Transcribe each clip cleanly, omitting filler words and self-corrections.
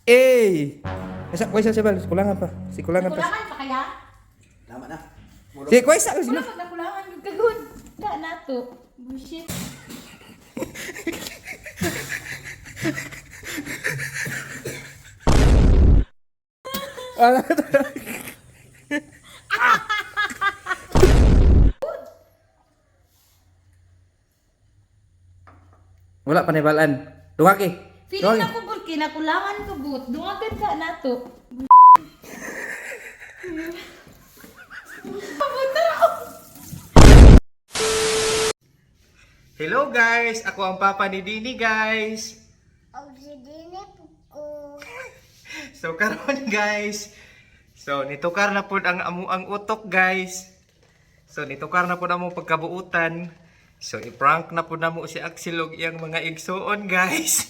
Eh! Asa, kuha siya, Bal. Kulangan pa. Si kulangan pa. Nakulangan pa kaya? Tama na. Si kuha siya. Wala pag nakulangan yung kagod. Da na to. Bullshit. Wala pa na balan. Dungaki. Feeling na ko bud kinakulangan ko but. Dungagan ka na to. Papunta ako. Hello guys, ako ang papa ni Dini, guys. Og si Dini po ko. So karon guys, so nitukar na pud ang amo ang utok, guys. So nitukar na pud among pagkabuutan. So i-prank na pud namo si Axel og iyang mga igsuon, guys.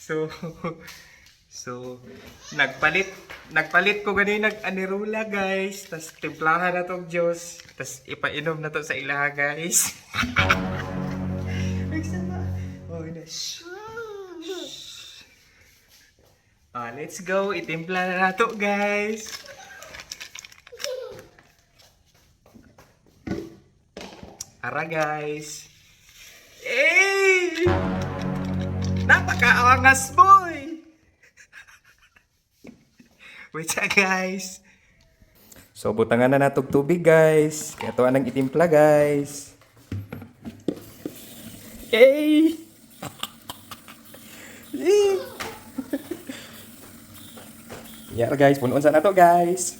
So nagpalit nagpalit ko gani nag anirula, guys. Tas timplahan na tong Diyos. Tas ipainom na to sa ilaha, guys. Nagsama. Oh, na. Shh. Ah, let's go. Itimpla na nato, guys. Ara, guys. Hey! Napakaangas, boy! Wait sa, guys. So, butangan na natog tubig, guys. Kaya to anang itimpla, guys. Hey! Hey! Yeah, guys, punon sa na to, guys.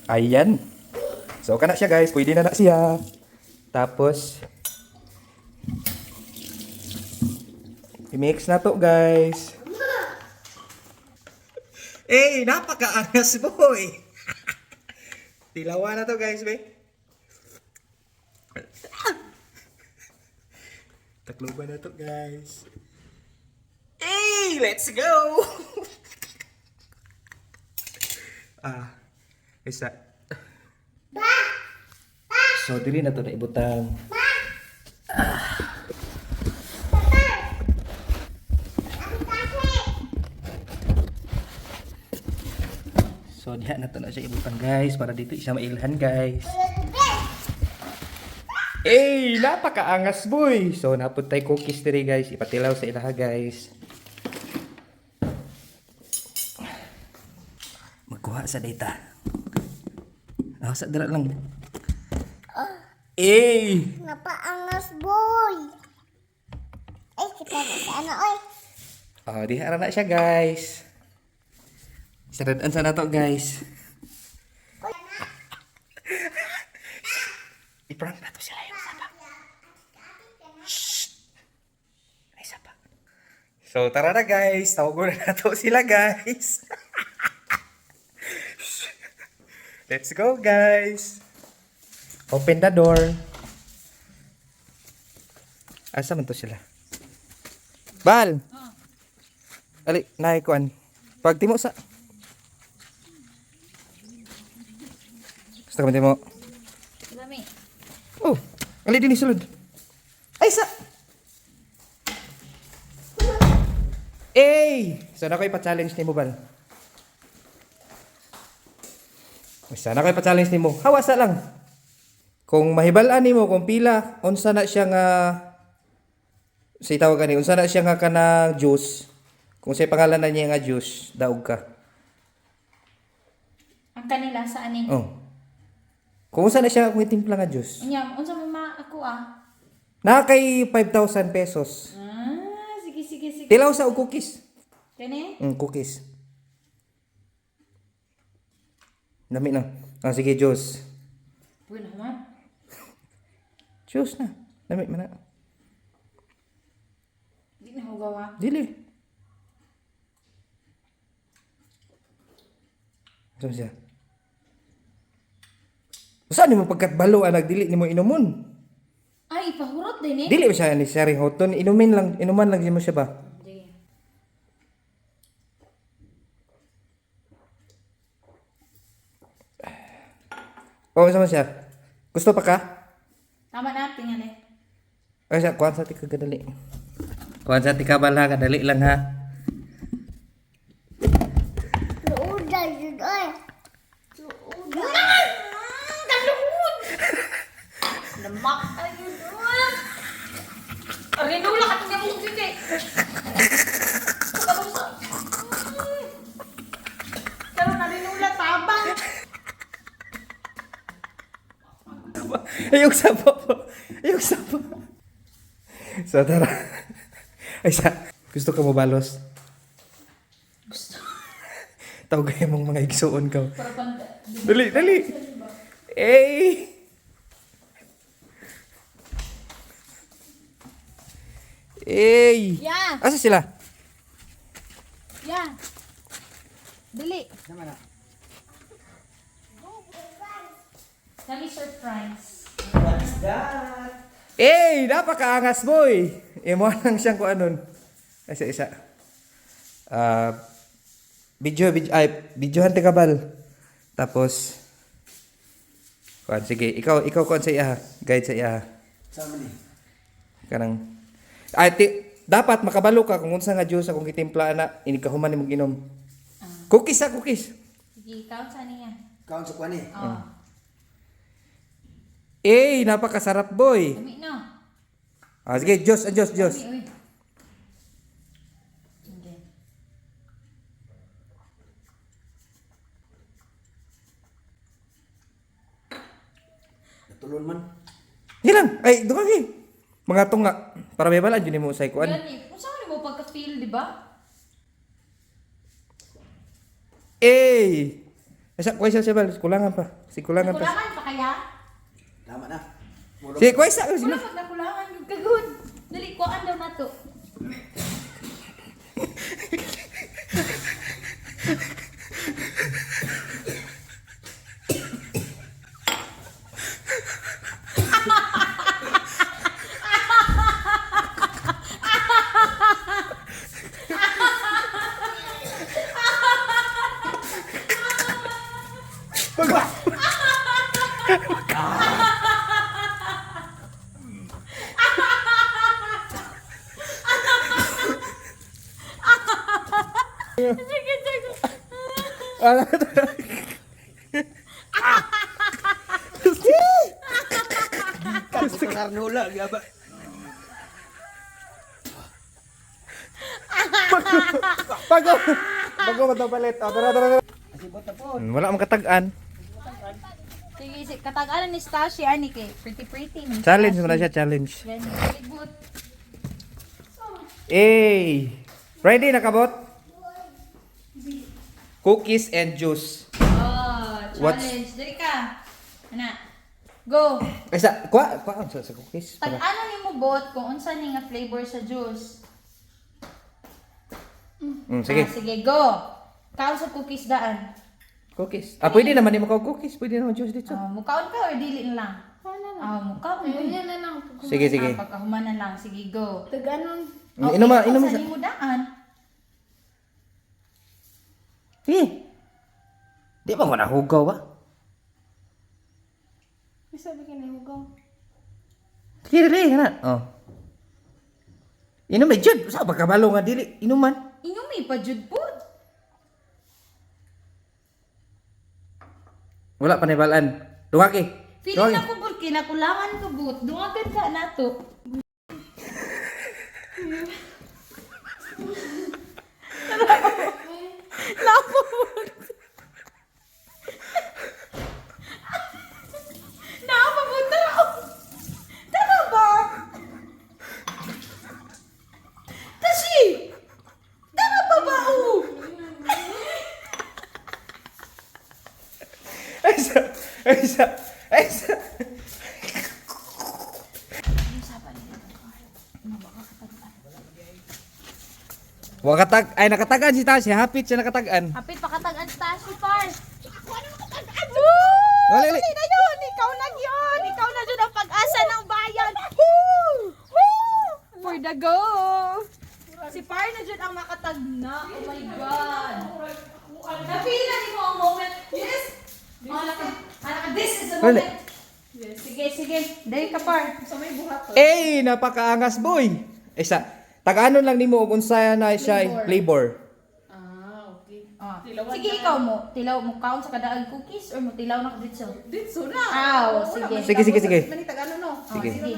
Ayan. So, okay na siya, guys. Pwede na na siya. Tapos, i-mix na to, guys. Eh, napakaangas, boy! Tilawa na to, guys, be. Takloban na to, guys. Hey, let's go! Ah, isa. So, dili na to na ibutang. So, diha na to na siya ibutang, guys, para dito isa mailhan, guys. Eh, napakaangas, boy. So, napuntay cookies diri, guys. Ipatilaw sa ilaha, guys. Magkuha sa data. Ah, sa dira lang. Eh! Napaangas boy. Ay, kita na sa ano oy. Oh, diha ra na siya, guys. Saradan sa nato, guys. I-prank na to sila yung sapa. Shh! May sapa. So, tara na, guys. Tawagan na nato sila, guys. Let's go, guys. Open the door. Asa man to sila? Bal! Ali, naay kuan. Pagtimo sa. Gusto ka man timo? Lami. Oh, ali din sulod. Ay sa. Ey! Sana ko ipa-challenge nimo, Bal. Sana ko ipa-challenge nimo. Hawasa lang. Kung mahibal-an nimo kung pila, unsa na siya nga sa tawag gani, unsa na siya nga kanang juice. Kung sa pangalan na niya nga juice, daog ka. Ang kanila sa anin. Oh. Kung unsa na siya kung itimpla nga juice. Unya, unsa man ma ako ah. Na kay 5,000 pesos. Ah, sige sige sige. Tilaw sa og cookies. Kani? Cookies. Dami na. Ah, sige, juice. Bueno man. Juice na. Dami man na. Di na hugaw ah. Dili. Saan siya? Saan nimo pagkatbalo ang nagdili nimo inumon? Ay, ipahurot din eh. Dili ba siya ni Sharing Hoton? Inumin lang, inuman lang mo siya ba? Sige. O, saan siya? Gusto pa ka? Tama na, tingali. Ay, sa kuan sa tika kadali. Kuan sa tika bala kadali lang ha. Luuda yun ay. Luuda. Kaluhod! Lamak ay yun. Arinula ka tingnan mo kike. Karon narinula tabang. Ayok sa pa. Ayok sa pa. So tara. Ay sa gusto ka mo balos? Gusto. Tawag kayo mong mga igsuon ka. Para pang Dali, dali. Ey! Ey! Yeah. Asa sila? Yeah. Dali. Nami surprise. Ey! Napakaangas, boy! Imo lang siyang kuanon. Isa, isa. Ah, video, video, ay, videohan te kabal. Tapos, kuan, sige, ikaw kuan sa iya, guide sa iya. Sama ni. Kanang, ay, ti, dapat makabalo ka kung unsa nga juice akong gitimpla na, inig ka human nimong inom. Cookies sa cookies. Sige, count sa niya. Kaon sa kuan ni. Oh. Ey, napakasarap, boy. Dami no. Ah, sige, Diyos, ah, Diyos, Diyos. Dami, uy. Sige. Natulon man. Sige lang. Ay, doon kay. Mga tunga. Para may balaan, yun mo sa ikuan. Gani, kung saan mo pagka-feel, di ba? Ey! Asa, kuha siya bal. Kulangan pa. Si kulangan pa. Nakulangan pa kaya? Tama na. Murag Si kuha siya. Wala pag nakulangan, kagud. Dali, kuhaan daw nato. Sige, sige. Gusto karnula gaba. Bago. Bago matapalit. Ah, tara, tara, tara. Wala akong katag-an. Sige, sige. Katagalan ni Stashi, ani kay. Pretty, pretty. Man Challenge mo na Stashi. siya, challenge. Gani, libot. Ey! Ready na kabot? Cookies and juice. Oh, challenge. Dali ka. Ana. Go. Ay, sa, kuha, kuha sa cookies. Para. Tag-ano ni mo bot kung unsa ni nga flavor sa juice. Sige. Ah, sige, go. Kaon sa cookies daan. Cookies. Ah, pwede naman di mo ka cookies. Pwede naman juice dito. Ah, mukaon ka or dili na lang? Ah, mukaon. Ayun na lang. Sige, sige. Ah, pagkahuman na lang. Sige, go. Taganon. Mm, Inuma, ikaw inuma sa siya. nimo daan. Sige. Di ba ko nahugaw ba? May sabi ka na hugaw. Sige, dili na. Oh. Inom eh, jud. Sa pagkabalo nga dili, inuman. Inumi pa jud po. Wala pa nibalaan. Dungaki. Feeling na ko bot kinakulangan ko bot. Dungagan ka nato. Lapo bot. Naapa bot tara. Tara ba? Tashi! Tara pa ba oh? Ay, sa, ay, sa, ay, sa. Wakatag, ay nakatagan si Tashi, hapit siya nakatagan. Hapit pakatag-an Tashi par. Ako ano makatag-an? Wala, wala. Dali na yun! Ikaw na yun! Ikaw na yun ang pag-asa ng bayan! Woo! Woo! For the go! Si Par na dyan ang makatagna. Oh my God! Na-feel na ni mo ang moment. Yes! Oh, naka, this is the Wala. moment. Yes, sige. Sige, sige. Dahil ka par. Sa may buhat. Eh, napakaangas boy. Isa, taga-anon lang nimo og unsa na siya eh, flavor. Ah, okay. Ah. Tilawan Sige, na. ikaw mo. Tilaw mo kaon sa kadaag cookies or mo tilaw na ka dito? Ditso na. Ah, oh, sige. Sige, sige, sige. Manitag ano no? Oh, Sige. sige.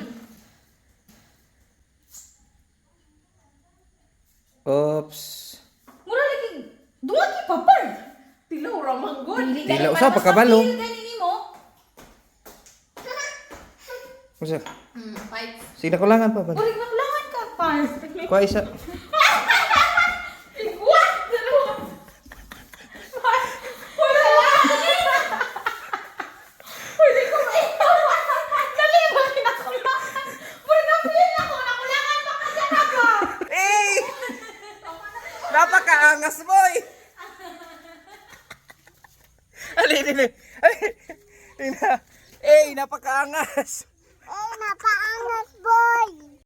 Oops. Mura lagi. Duwa ki pa par. Tilaw ra man gud. Dili gani Tilaw para sa mas pagkabalo. mapil gani nimo. Unsa? Five. Sige nakulangan pa ba? Urig nakulangan ka par. Kuha isa. What? Dalawa. Par. Wala lang. Pwede ko maiwan. Dali ba kinakulangan? Mura na feel ako. Nakulangan pa ka dyan ako. Eh! Napakaangas boy. Ali, ali, ali. Tingnan. Eh, napakaangas. Eh, napaangas.